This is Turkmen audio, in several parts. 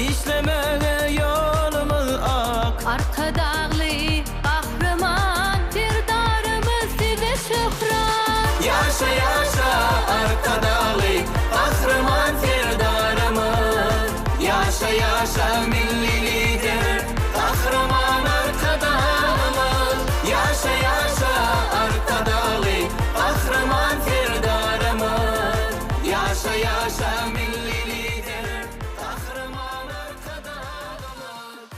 Işlemege ýolumyz ak. Arkadagly Gahryman Serdarymyz size şöhrat. Ýaşa ýaşa Arkadagly Gahryman Serdarymyz. Ýaşa ýaşa Milli Lider Gahryman Arkadagymyz. Ýaşa ýaşa Arkadagly Gahryman Serdarymyz. Ýaşa ýaşa Milli Lider Gahryman Arkadagymyz.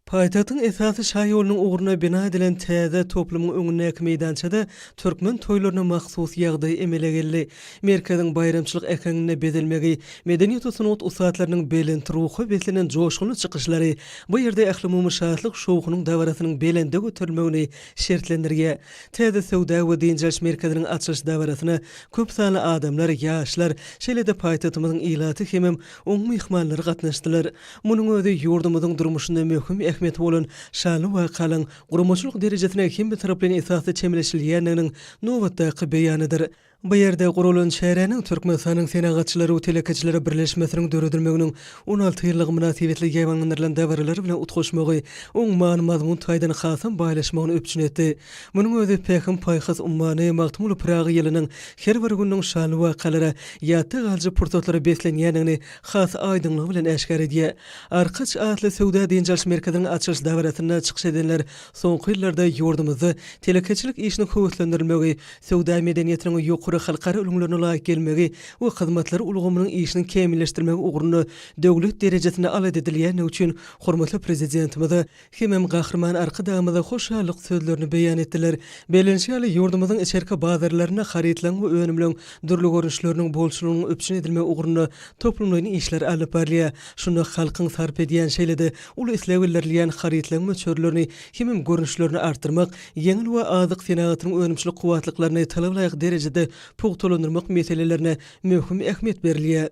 Paýtagtyň esasy şaýolunyň ugrunda bina edilen täze toplumyň öňündäki meýdançada türkmen toýlaryna mahsus ýagdaý emele geldi. Merkeziň baýramçylyk äheňinde bezelmegi, medeniýet we sungat ussatlarynyň belent ruha beslenen joşgunly çykyşlary bu ýerde ählumumy şatlyk-şowhunyň dabarasynyň belende göterilmegini şertlendirýär. Täze söwda we dynç alyş merkeziniň açylyş dabarasyna köp sanly adamlar, ýaşlar, şeýle-de paýtagtymyzyň ilaty hemem oň myhmanlary gatnaşdylar. Munuň özi ýurdumyzyň durmuşynda möhüm ähmiýeti bolan şanly wakalaryň guramaçylyk derejesine hemmetaraplaýyn esasda çemeleşilýändiginiň nobatdaky beýanydyr. Bu ýerde guralan çäräniň Türkmenistanyň Senagatçylar we telekeçiler birleşmesiniň döredilmeginiň 16 ýyllygy mynasybetli ýaýbaňlandyrylan dabaralar bilen utgaşmagy oň many-mazmun taýdan hasam baýlaşmagyny üpjün etdi. Munuň özi Pähim-paýhas ummany Magtymguly Pyragy ýylynyň her bir gününiň şanly wakalara, ýatda galyjy pursatlara beslenýändigini has aýdyňlygy bilen äşgär edýär. Arkaç atly söwda-dynç alyş merkeziniň açylyş dabarasynda çykyş edenler soňky ýyllarda ýurdumyzda telekeçilik işiniň höweslendirilmegi, söwda medeniýetiniň ýokary halkara ülňülerine laýyk gelmegi we hyzmatlar ulgamynyň işiniň kämilleşdirilmegi ugrunda döwlet derejesinde alada edilýändigi üçin hormatly Prezidentimize hemem Gahryman Arkadagymyza hoşallyk sözlerini beýan etdiler. Bellenişi ýaly, ýurdumyzyň içerki bazarlarynda harytlaryň we önümleriň dürli görnüşleriniň bolçulygynyň üpjün edilmegi ugrunda toplumlaýyn işler alnyp barylýar. Şunda halkyň sarp edýän, şeýle-de uly isleg bildirilýän harytlaryň möçberlerini hemem görnüşlerini artdyrmak, ýeňil we azyk senagatynyň önümçilik kuwwatlyklaryny talabalaýyk derejede pugtalandyrmak meselelerine möhüm ähmiýet berilýär.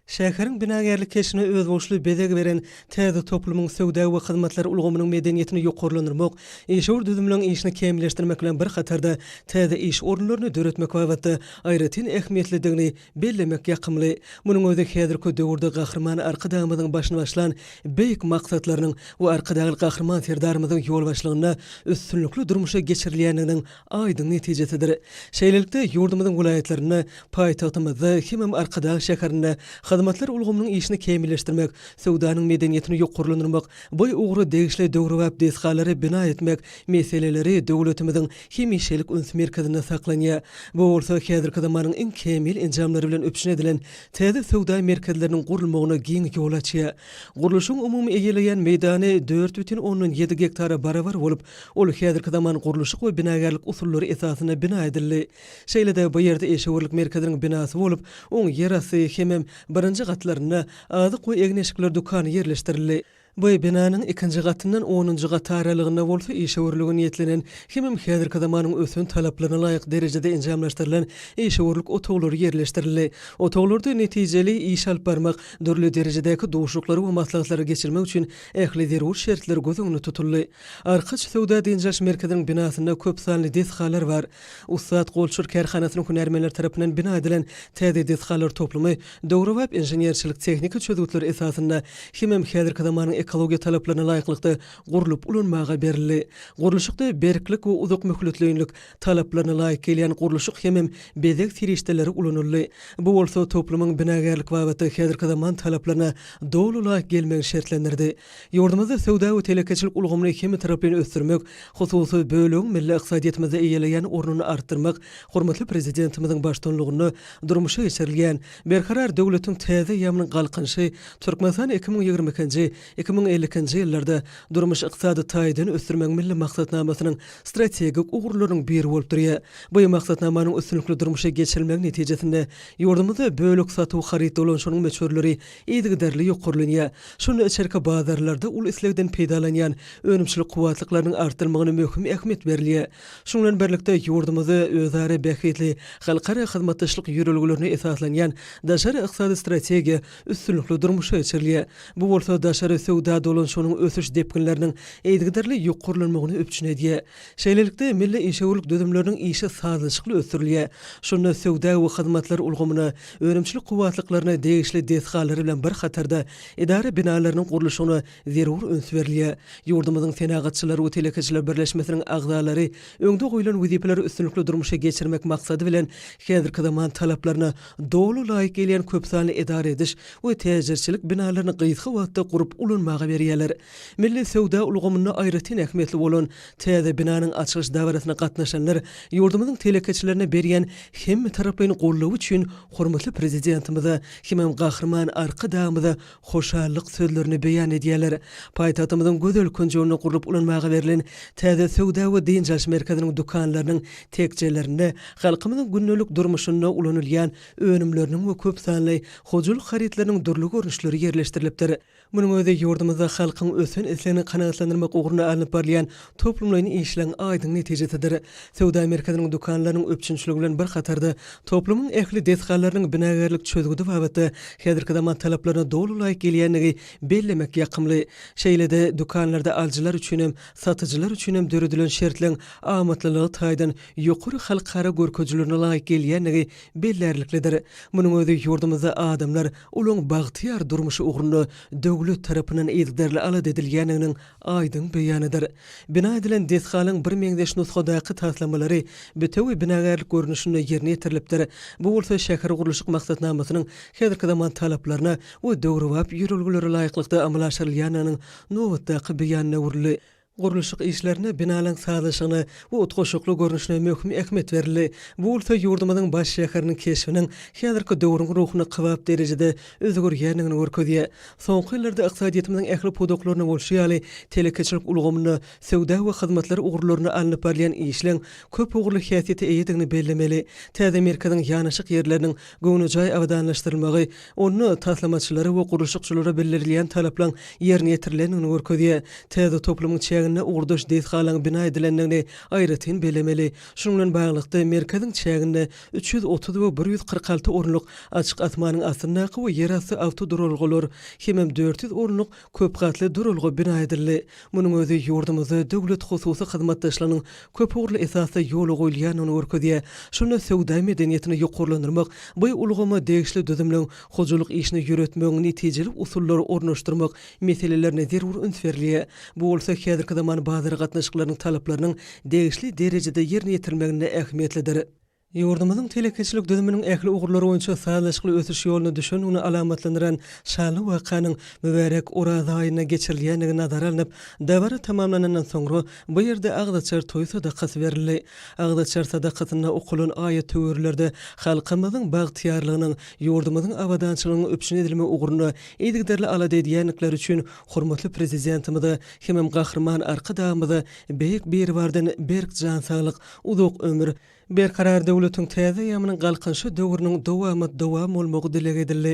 Şäheriň binagärlik keşbine özboluşly bezeg beren täze toplumyň söwda we hyzmatlar ulgamynyň medeniýetini ýokarlandyrmak, işewür düzümleriň işini kämilleşdirmek bilen bir hatarda, täze iş orunlaryny döretmek babatda aýratyn ähmiýetlidigini bellemek ýakymly. Munuň özi häzirki döwürde Gahryman Arkadagymyzyň başyny başlan beýik maksatlarynyň we Arkadagly Gahryman Serdarymyzyň ýolbaşçylygynda üstünlikli durmuşa geçirilýändiginiň aýdyň netijesidir. Şeýlelikde, ýurdumyzyň welaýatlarynda, paýtagtymyzda hemem Arkadag şäherinde hyzmatlar ulgamynyň işini kämilleşdirmek, söwdanyň medeniýetini ýokarlandyrmak, bu ugra degişli döwrebap desgalary bina etmek meseleleri döwletimiziň hemişelik üns merkezinde saklanýar. Bu bolsa häzirki zamanyň iň kämil enjamlary bilen üpjün edilen täze söwda merkezleriniň gurulmagyna giň ýol açýar. Gurluşygyň umumy eýeleýän meýdany 4,7 gektara barabar bolup, Ol häzirki zaman gurluşyk we binagärlik usullary esasynda bina edildi. Şeýle-de bu ýerde işewürlik merkeziniň binasy bolup, oň ýerasty hemem birinji gatlarynda azyk we egin-eşikler dükany ýerleşdirildi. Bu binanyň ikinji gatyndan onunjy gata aralygynda bolsa işewürlige niýetlenen hemem häzirki zamanyň ösen talaplaryna laýyk derejede enjamlaşdyrylan işewürlik otaglary ýerleşdirildi. Otaglarda netijeli iş alyp barmak, dürli derejedäki duşuşyklary we maslahatlary geçirmek üçin ähli zerur şertler göz öňünde tutuldy. Arkaç söwda-dynç alyş merkeziniň binasynda köp sanly desgalar bar. Ussat golçur kärhanasynyň hünärmenleri tarapyndan bina edilen täze desgalar toplumy döwrebap inženerçilik-tehniki çözgütler esasynda hemem häzirki zamanyň ekologiýa talaplaryna laýyklykda gurlup ulanmaga berildi. Gurluşykda berklik we uzak möhletleýinlik talaplaryna laýyk gelýän gurluşyk hemem bezeg serişdeleri ulanyldy. Bu bolsa toplumyň binagärlik babatda häzirki zaman talaplaryna doly laýyk gelmegini şertlendirdi. Ýurdumyzda söwda we telekeçilik ulgamyny hemmetaraplaýyn ösdürmek, hususy bölegiň milli ykdysadyýetimizde eýeleýän ornuny artdyrmak hormatly Prezidentimiziň baştutanlygynda durmuşa geçirilýän Berkarar döwletiň täze eýýamynyň Galkynyşy, Türkmenistan 2022-nji, 2052-nji ýyllarda durmuş-ykdysady taýdan ösdürmegiň Milli maksatnamasynyň strategik ugurlarynyň biri bolup durýar. Bu maksatnamanyň üstünlikli durmuşa geçirilmegi netijesinde ýurdumyzda bölek satuw haryt dolanyşygynyň möçberleri yzygiderli ýokarlanýar. Şunda içerki bazarlarda uly islegden peýdalanýan önümçilik kuwwatlyklarynyň artdyrylmagyna möhüm ähmiýet berilýär. Şunuň bilen birlikde, ýurdumyzda özara bähbitli halkara hyzmatdaşlyk ýörelgelerine esaslanýan daşary ykdysady strategiýa üstünlikli durmuşa geçirilýär. Bu bolsa daşary söwda. söwda dolanyşygynyň ösüş depginleriniň yzygiderli ýokarlanmagyny üpjün edýär. Şeýlelikde, milli işewürlik düzümleriniň işi sazlaşykly ösdürilýär. Şunda söwda we hyzmatlar ulgamyna, önümçilik kuwwatlyklaryna degişli desgalary bilen bir hatarda, edara binalarynyň gurluşygyna zerur üns berilýär. Ýurdumyzyň Senagatçylar we telekeçiler birleşmesiniň agzalary öňde goýlan wezipeleri üstünlikli durmuşa geçirmek maksady bilen, häzirki zaman talaplaryna doly laýyk gelýän köpsanly edara ediş we täjirçilik binalaryny gysga wagtda gurup ulanmaga berýärler. Milli söwda ulgamynda aýratyn ähmiýetli bolan täze binanyň açylyş dabarasyna gatnaşanlar ýurdumyzyň telekeçilerine berýän hemmetaraplaýyn goldawy üçin hormatly Prezidentimize hemem Gahryman Arkadagymyza hoşallyk sözlerini beýan edýärler. Paýtagtymyzyň gözel künjeginde gurlup ulanmaga berlen täze söwda we dynç alyş merkeziniň dükanlarynyň tekjelerinde halkymyzyň gündelik durmuşynda ulanylýan önümleriniň we köpsanly hojalyk harytlarynyň dürli görnüşleri ýerleşdirilipdir. Munuň özi ýurdumyzda halkyň ösen islegini kanagatlandyrmak ugrunda alnyp barylýan toplumlaýyn işleň aýdyň netijesidir. Söwda merkeziniň dükanlarynyň üpjünçiligi bilen bir hatarda, toplumyň ähli desgalarynyň binagärlik çözgüdi babatda häzirki zaman talaplaryna doly laýyk gelýändigi bellemek ýakymly. Şeýle-de, dükanlarda alyjylar üçinem, satyjylar üçinem döredilen şertleň amatlylygy taýdan ýokary halkara görkezijilerine laýyk gelýändigi bellärliklidir. Munuň özi ýurdumyzda adamlar Olaryň bagtyýar durmuşy ugrunda döwlet tarapyndan yzygiderli alada edilýändiginiň aýdyň beýanydyr. Bina edilen desgalaryň birmeňzeş nusgadaky taslamalary bitewi binagärlik görnüşinde ýerine ýetirilipdir. Bu bolsa şähergurluşyk maksatnamasynyň häzirki zaman talaplaryna we döwrebap ýörelgelere laýyklykda amala aşyrylýandygynyň nobatdaky beýanyna öwrüldi. Gurluşyk işlerinde binalaryň sazlaşygyna we utgaşykly görnüşine möhüm ähmiýet berildi. Bu bolsa ýurdumyzyň baş şäheriniň keşbiniň häzirki döwrüň ruhuna kybap derejede özgerýändigini görkezýär. Soňky ýyllarda ykdysadyýetimiziň ähli pudaklarynda bolşy ýaly, telekeçilik ulgamynda, söwda we hyzmatlar ugurlarynda alnyp barylýan işleň köpugurly häsiýete eýedigini bellemeli. Täze merkeziň ýanaşyk ýerleriniň göwnejaý abadanlaşdyrylmagy Onda taslamaçylara we gurluşykçylara bildirilýän talaplaryň ýerine ýetirilendigini görkezýär. Täze toplumyň çäginde ugurdaş desgalaryň bina edilendigini aýratyn bellemeli. Şunuň bilen baglylykda, merkeziň çäginde 330 we 146 orunlyk açyk asmanyň astyndaky we ýerasty awtoduralgalar hemem 400 orunlyk köp gatly duralga bina edildi. Munuň özi ýurdumyzda döwlet-hususy hyzmatdaşlygynyň köpugurly esasda ýola goýulýandygyny görkezýär. Şunda söwda medeniýetini ýokarlandyrmak, bu ulgama degişli düzümleň hojalyk işini ýöretmegiň netijeli usullary ornaşdyrmak meselelerine zerur üns berilýär. Bu bolsa häzirki zaman bazar gatnaşyklarynyň talaplarynyň degişli derejede ýerine ýetirilmeginde ähmiýetlidir. Ýurdumyzyň telekeçilik düzüminiň ähli ugurlary boýunça sazlaşykly ösüş ýoluna düşendigini alamatlandyran şanly wakanyň mübärek Oraza aýynda geçirilýändigi nazara alnyp, dabara tamamlanandan soňra bu ýerde agzaçar toý sadakasy berildi. Agzaçar sadakasynda okalan aýat-töwirlerde halkymyzyň bagtyýarlygynyň, ýurdumyzyň abadançylygynyň üpjün edilmegi ugrunda yzygiderli alada edýändikleri üçin hormatly Prezidentimize hemem Gahryman Arkadagymyza Beýik Biribardan berk jan saglyk, uzak ömür, Berkarar döwletiň täze eýýamynyň Galkynyşy döwrüniň dowamat-dowam bolmagy dileg edildi.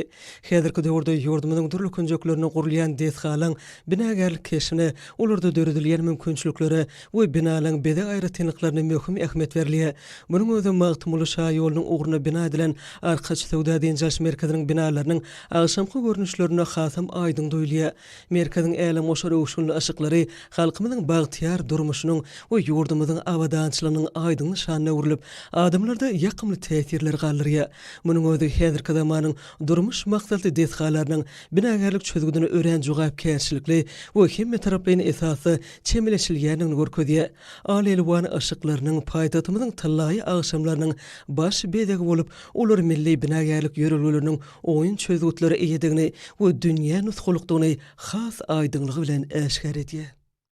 Häzirki döwürde ýurdumyzyň dürli künjeklerinde gurulýan desgalaryň binagärlik keşbine, olarda döredilýän mümkinçiliklere we binalaryň bezeg aýratynlyklaryna möhüm ähmiýet berilýär. Munuň özi Magtymguly şaýolunyň ugrunda bina edilen Arkaç söwda-dynç alyş merkeziniň binalarynyň agşamky görnüşlerinde hasam aýdyň duýulýar. Merkeziň älemgoşar öwüşginli yşyklary halkymyzyň bagtyýar durmuşynyň we ýurdumyzyň abadançylygynyň aýdyň nyşanyna öwrülip, adamlarda ýakymly täsirleri galdyrýar. Munuň özi häzirki zamanyň durmuş maksatly desgalarynyň binagärlik çözgüdine örän jogapkärçilikli we hemmetaraplaýyn esasda çemeleşilýändigini görkezýär. Al-elwan yşyklarynyň paýtagtymyzyň tyllaýy agşamlarynyň baş bezegi bolup, olar milli binagärlik ýörelgeleriniň oňyn çözgütlere eýedigini we dünýä nusgalykdygyny has aýdyňlygy bilen äşgär edýär.